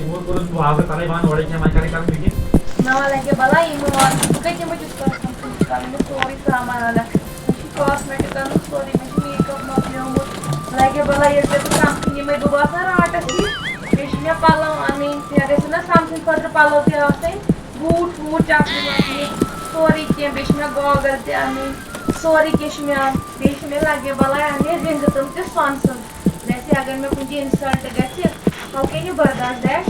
یِمو کوٚرُس بہٕ وازٕ تَلَے بنٛد، اورَے کینٛہہ وۄنۍ کَرَے کَرُن مےٚ کینٛہہ۔ نہ وَلہٕ لَگہِ بَلاے یِمو وازٕ، بہٕ کَتہِ یِمَے تیُتھ کَرٕ کَمپٕلیٖٹ کَرُن، مےٚ سورُے سامان اَنَکھ۔ مےٚ چھُ کاسمیٹِک اَنُن سورُے، مےٚ چھُ میک اپ مۄکلیومُت۔ لَگہِ بَلاے ییٚلہِ ژےٚ بہٕ سَمکھٕ یِمَے بہٕ باسان راٹَس ہِش۔ بیٚیہِ چھِ مےٚ پَلو اَنٕنۍ، مےٚ گژھِ نہ سَمکھٕنۍ خٲطرٕ پَلو تہِ آسٕنۍ، بوٗٹھ ووٗٹھ، چَپلہِ وَپلہِ، سورُے کینٛہہ۔ بیٚیہِ چھِ مےٚ گاگَل تہِ اَنٕنۍ، سورُے کینٛہہ چھُ مےٚ اَنُن۔ بیٚیہِ چھِ مےٚ لَگہِ بَلاے اَنٕنۍ رِنٛگہٕ تِم تہِ سۄنہٕ سٕنٛز۔ ویسے اگر مےٚ کُنہِ تہِ insult گژھِ، how can you برداشت dash؟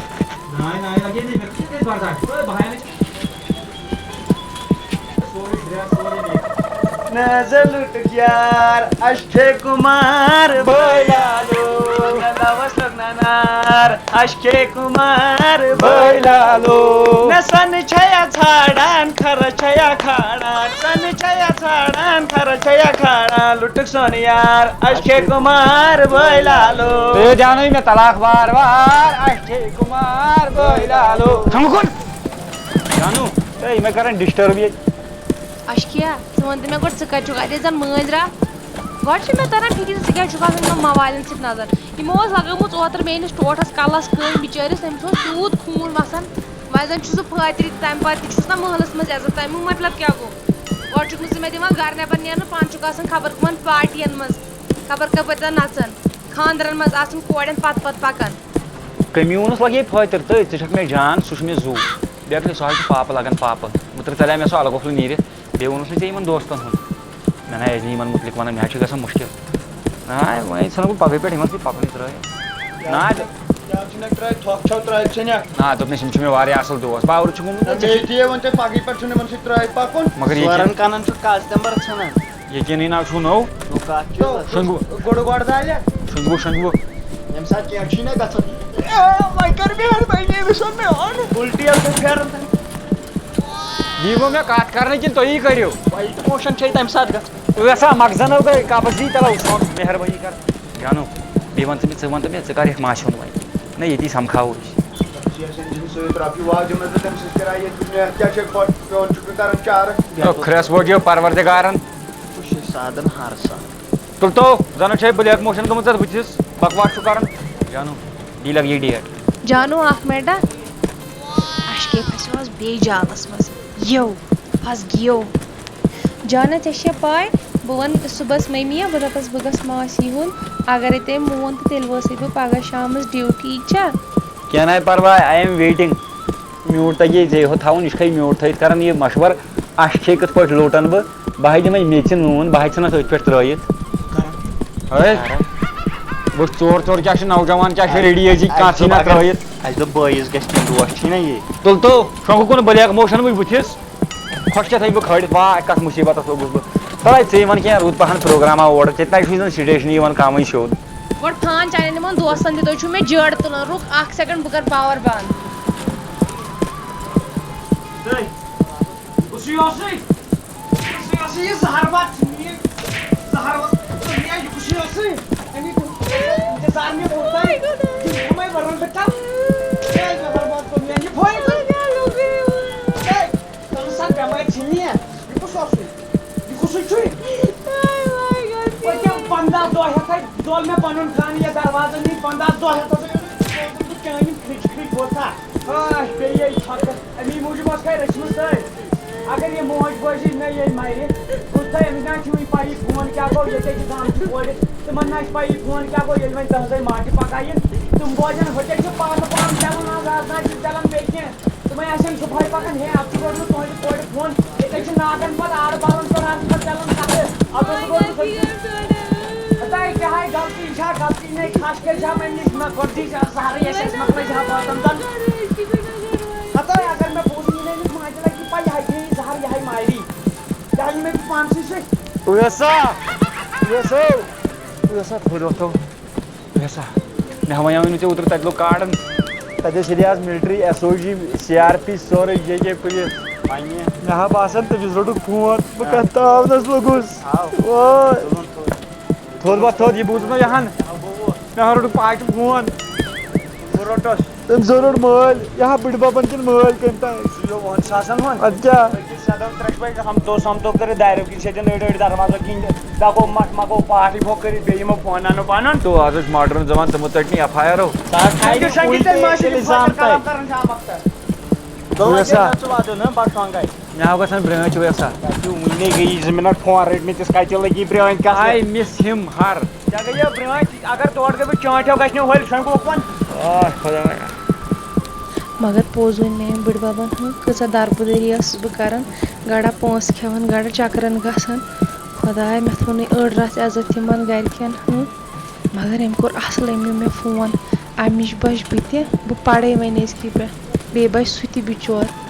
ناے، ناے لگے نہٕ، مےٚ کتھ کٔرِتھ برداشت؟ اوے، بہٕ ہاوے نہٕ۔ سورُے dress، سورُے makeup۔ نہ زٕ لُٹُک یار، اَسہِ کھے کُمار بٲے لالو۔ نہ لوس لوٚگ نہ نار، اَسہِ کھے کُمار بٲے لالو۔ نہ سۄنہٕ چھیا ژھانڈان، خرٕچ چھیا کھانڈان۔ سۄنہٕ چھیا ژھانڈان، خرٕچ چھیا کھانڈان۔ لُٹُک سۄن یار، اَسہِ کھے کُمار بٲے لالو۔ تُہۍ دیٛاونٲیِو مےٚ طلاق وار وار، اَسہِ کھے کُمار بٲے لالو۔ شۄنٛگُن۔ جانو، ہے، یِمے کران disturb ییٚتہِ۔ اَسہِ کھیا، ژٕ وَن تہٕ مےٚ گۄڈٕ، ژٕ کَتہِ چھُکھ؟ اَتہِ ٲسۍ زَن مٲنٛزۍ راتھ۔ گۄڈٕ چھِ مےٚ تران فِکرِ، ژٕ کیٛازِ چھُکھ آسان یِمن موالٮ۪ن سۭتۍ نظر؟ یِمو ٲس لگٲومٕژ اوترٕ میٲنِس ٹوٹھس کلس کٲنۍ بِچٲرِس، تٔمِس اوس تیوٗت خوٗن وسان، وۄنۍ زن چھُ سُہ پھٲترِ تہِ، تمہِ پتہٕ تہِ چھُس نہ محلس منٛز عزت۔ تمیُک مطلب کیٛاہ گوٚو؟ گۄڈٕ چھُکھ نہٕ ژٕ مےٚ دِوان گرٕ نٮ۪بر نیرنہٕ، پانہٕ چھُکھ آسان خبر کٕمن پارٹین منٛز، خبر کپٲرۍ تام نژان، خانٛدرن منٛز آسان کورٮ۪ن پتہٕ پتہٕ پکان۔ کٔمۍ ووٚنُس لگہِ پھٲتِر تٔتھۍ؟ ژٕ چھکھ مےٚ جان، سُہ چھُ مےٚ زُو۔ بیٚیہِ سُہ حظ چھُ پاپہٕ لگان پاپہٕ۔ اوترٕ ژلیٛاو مےٚ سُہ الہٕ گۄپھلہٕ نیٖرِتھ۔ بیٚیہِ ووٚنُس نہٕ ژےٚ یِمن دوستن ہُنٛد؟ مےٚ نہ ٲسۍ نہٕ یِمن مُتعلِق ونان، مےٚ حظ چھُ گژھان مُشکِل۔ نہ، وۄنۍ ژھٕنو بہٕ پگہٕے پٮ۪ٹھ یِمن سۭتۍ پکُن ترٲیِتھ۔ نہ، کیٛاہ چھُنکھ ترٛٲیِتھ؟ تھۄکھ چھو ترٛٲیِتھ ژھٕنِکھ؟ نہ، دوٚپنَس، یِم چھِ مےٚ واریاہ اَصٕل دوس۔ بہٕ آوُر چھُکھ ووٚنمُت نہ، ژےٚ مےٚ چھِ یہِ تہِ ووٚن ژےٚ پگہٕے پٮ۪ٹھ چھُنہٕ یِمن سۭتۍ ترٛٲیِتھ پَکُن۔ مگر ییٚتہِ ژورَن کَنَن چھُ کَس تِمبر ژھٕنان۔ ییٚکیٛاہ ناو چھُو نوٚو؟ نوٚو کَتھ چھُ؟ شۄنٛگوٕ۔ گُڈٕ گۄڈٕ زالہِ۔ شۄنٛگوٕ، شۄنٛگوٕ۔ ییٚمہِ ساتہٕ کینٛہہ چھُے نہ گژھان۔ اے، وۄنۍ کر مہربٲنی، أمِس ووٚن مےٚ اَن۔ اُلٹی حظ چھِ پھیران تَمہِ۔ یہِ گوٚو مےٚ کَتھ کَرنہٕ کِنہٕ تُہی کٔرِو؟ وۄنۍ تہِ موشن چھے تَمہِ ساتہٕ گژھان۔ تُہۍ یَژھا مَغزَنو گٔے قبض یی تَلو ژھۄٹھ، مہربٲنی کَر۔ جانو، بیٚیہِ وَن ژٕ مےٚ، ژٕ وَن تہٕ مےٚ، ژٕ کَر یَتھ ماسہِ ہُنٛد وۄنۍ؟ نہ، ییٚتی سَمکھاوو أسۍ۔ شیخ سٕنٛدِ سۭتۍ رۄپیہِ واجہِ منٛز تہٕ تٔمۍ سٕنٛز کِراے ییٚتہِ وٕچھ مےٚ کیٛاہ چھے کھۄتھ پیوٚن چھُکھ نہٕ کَران چارٕ۔ او خرٛٮ۪س ووٚٹ یہِ پروردگارن۔ بہٕ چھُس سادن ہر ساتہٕ۔ تُل تو، زَنہٕ چھے بلیک موشن گٔمٕژ اَتھ بٕتھِس، بکواس چھُ کَران۔ جانو، دی لگ یہِ ڈیٹ۔ جانو، اکھ منٹ ہا۔ اَسہِ کے پھسیوس بیٚیہِ جالس منٛز۔ یو، پھس گیو۔ جانا، ژےٚ چھےٚ پاے، بہٕ وَنہٕ صُبحس مٔمی یا بہٕ دَپَس بہٕ گژھٕ ماسی ہُنٛد۔ اگرے تٔمۍ مون تہٕ تیٚلہِ وٲژٕے بہٕ پگاہ شامَس ڈیوٹی، ٹھیٖک چھا؟ کینٛہہ نہ، پرواے، I am waiting۔ میوٗٹ تَگہِ ژےٚ یوت تھاوُن، یہِ چھُکھے میوٗٹ تھٲیِتھ کران یہِ مشورٕ، اَسہِ چھے کِتھ پٲٹھۍ لوٗٹان بہٕ؟ بہٕ ہاے دِمے میٚژِ نوٗن، بہٕ ہاے ژھٕنَس أتھۍ پٮ۪ٹھ ترٛٲیِتھ۔ ہے، وٕچھ ژور ژور کیٛاہ چھِ نوجوان، کیٛاہ چھِ ریڈی أزی، کانٛہہ ژھٕنہِ نہ ترٛٲیِتھ۔ اَسہِ دوٚپ بٲیِس گژھِ کینٛہہ دوس چھِی نہ یہِ۔ تُل تو، شۄنٛگُکھ کُن بلیک موشن وٕچھ بٕتھِس۔ خۄش ژےٚ تھٲوِتھ بہٕ کھٲلِتھ، واے کَتھ مُصیٖبتَس لوٚگُس بہٕ۔ تَلَے ژٕے وَن کینٛہہ رُت پَہَن پروگراما اورٕ، ژےٚ تہِ نَے چھُے زَن سٹیشنٕے یِوان کَمٕے سیوٚد۔ گۄڈٕ تھان چانٮ۪ن یِمَن دوستَن تہِ، تُہۍ چھُو مےٚ جٲڑ تُلان۔ رُک اَکھ سیکنڈ، بہٕ کَرٕ پاور بنٛد۔ ہے، کُسٕے اوسُے؟ کُسٕے اوسُے یہِ زَہر بَتھ ژھٕنہِ یہِ؟ زَہر بَتھ ژھٕنہِ یہِ کُسٕے اوسُے؟ اَمی انتظار مےٚ ووت تام۔ یِم کَمَے وَرَن بہٕ کَرٕ؟ ہے، زَہر بَتھ کوٚر مےٚ یہِ فٲیدٕ؟ ہے، تَمہِ ساتہٕ بٮ۪مٲرۍ ژھٕنہِ یہِ؟ یہِ کُس اوسُے؟ یہِ کُسُے چھُے؟ پٔتِم پنٛداہ دۄہ ہٮ۪تھَے زول مےٚ پنُن خانہٕ یَتھ دروازَن نِش، پنٛداہ دۄہ ہٮ۪تھ ہسا چھُس بہٕ چٲنۍ یِم کھرٛچہِ کھرٛچہِ بوزان۔ آہ، پیٚیہِ یہِ چھۄکہٕ۔ اَمی موٗجوٗب ٲس کھے رٔچھمٕژ تٔتھۍ۔ اگر یہِ موج بوزِ مےٚ ییٚلہِ مَرِ، بہٕ تھٲے أمِس نہ چھُ وٕنہِ پَیی فون کیٛاہ گوٚو، ییٚتہِ چھِ گامچہِ کورِ، تِمَن نہ چھِ پَیی فون کیٛاہ گوٚو، ییٚلہِ وۄنۍ تٕہٕنٛزٕے ماجہِ پَکایہِ، تِم بوزن ہوٚتہِ چھِ پانہٕ پان چَلان، آز آز نہ چھِ چَلان بیٚیہِ کینٛہہ۔ تِمَے آسن صُبحٲے پَکان، ہے، اَتھ چھُ روٚٹمُت تُہٕنٛدِ کورِ فون، ییٚتہِ چھِ ناگَن پَتہٕ آرٕ بالَن پٮ۪ٹھ آرٕ پَتہٕ چَلان کَتھٕ، اَتھ اوس روٚٹمُت أکِس۔ ہَتاے، کیٛاہ ہاے غلطی، یہِ چھا غلطی؟ نَے، خاص کٔرۍ چھا مےٚ نِش نہ گۄڈٕنِچ زَہرٕے اَسہِ، اَسہِ مۄکلٲے زِہا بٲژَن زَن۔ ہَتاے، اگر مےٚ بوٗزُے نَے أمِس ماجہِ لَگہِ پَے، یہِ ہاے پیٚیہِ زَہر، یہِ ہاے ماری۔ یہِ ہاے یہِ مےٚ پانسٕے سۭتۍ۔ اویسا، اویسا، اویسا، تھوٚد وۄتھو۔ اویسا، مےٚ ہا وَنیٛاو نہٕ ژےٚ اوترٕ تَتہِ لوٚگ کارڈَن۔ تَتہِ ٲسۍ ییٚلہِ آز مِلٹری، ایس او جی، سی آر پی، سورُے جے کے پُلیٖس۔ وَنہِ؟ مےٚ ہا باسان تٔمِس روٚٹُکھ فون، بہٕ آ۔ کَتھ تاونَس لوٚگُس۔ آو۔ وٲے۔ تُلُن تھوٚد۔ تھوٚد وۄتھ تھوٚد، یہِ بوٗزُتھ نہ یہِ ہن؟ آو، بوٗز۔ مےٚ ہا روٚٹُکھ پاٹہِ فون۔ بہٕ روٚٹُس۔ تٔمۍ زن روٚٹ مٲلۍ، یہِ ہا بٕڈِ ببن کِنۍ مٲلۍ کٔمۍ تام۔ سُہ چھُ وُہن ساسن ہُنٛد۔ اَدٕ کیٛاہ؟ أکِس سدم ترٛٮ۪ش پٮ۪ٹھ ہم تو سم تو کٔرِتھ دارٮ۪و کِنۍ چھِ اَتٮ۪ن أڑۍ أڑۍ دروازو کِنۍ دَکو مٹھ مکو پاٹھ یِمو کٔرِتھ بیٚیہِ یِمو فون اَنو پَنُن۔ تو آز ٲسۍ ماڈٲرٕن زمان تِمو ژٔٹۍ نہٕ ایف آی آر او۔ سُہ حظ تھایہِ شنٛگہِ نہٕ شنٛگہِ کُلۍ تیٚلہِ تہِ ماشی ییٚلہِ فون زام کران تام۔ کران چھِ آمد تہٕ۔ تو وۄنۍ ویسا۔ کیٛاہ چھُ واتُن ہہ بَٹہٕ شۄنٛگے؟ مےٚ ہا گژھان برٛٲنٛچ ویسا۔ تَتہِ چھُ وُنہِ گٔیی زٕ مِنٹ فون رٔٹۍ مٕتِس کَتہِ لٔگی برٛٲنٛچ گژھنَس؟ I miss him ہر۔ ژےٚ گٔیو برٛٲنٛچ، اگر تورٕ گٔے بہٕ چٲنٛٹھیو گژھِ نہٕ ہۄلہِ شۄنٛگوکھ وۄنۍ۔ آہ، خۄدایا۔ مگر پوٚز ووٚن مےٚ أمۍ بٕڈببن، ہُم، کۭژاہ دربٕدٔری ٲسٕس بہٕ کران، گڑا پونٛسہٕ کھٮ۪وان، گڑا چکرن گژھان۔ خۄدایا، مےٚ تھوٚو نہٕ أڑ رژھ عزت یِمن گرِکٮ۪ن، ہُم۔ مگر أمۍ کوٚر اصل، أمۍ نیوٗ مےٚ فون، اَمِچ بچ بہٕ تہِ، بہٕ پرے وۄنۍ أزکی پٮ۪ٹھ۔ بیٚیہِ بچ سُہ تہِ بچور۔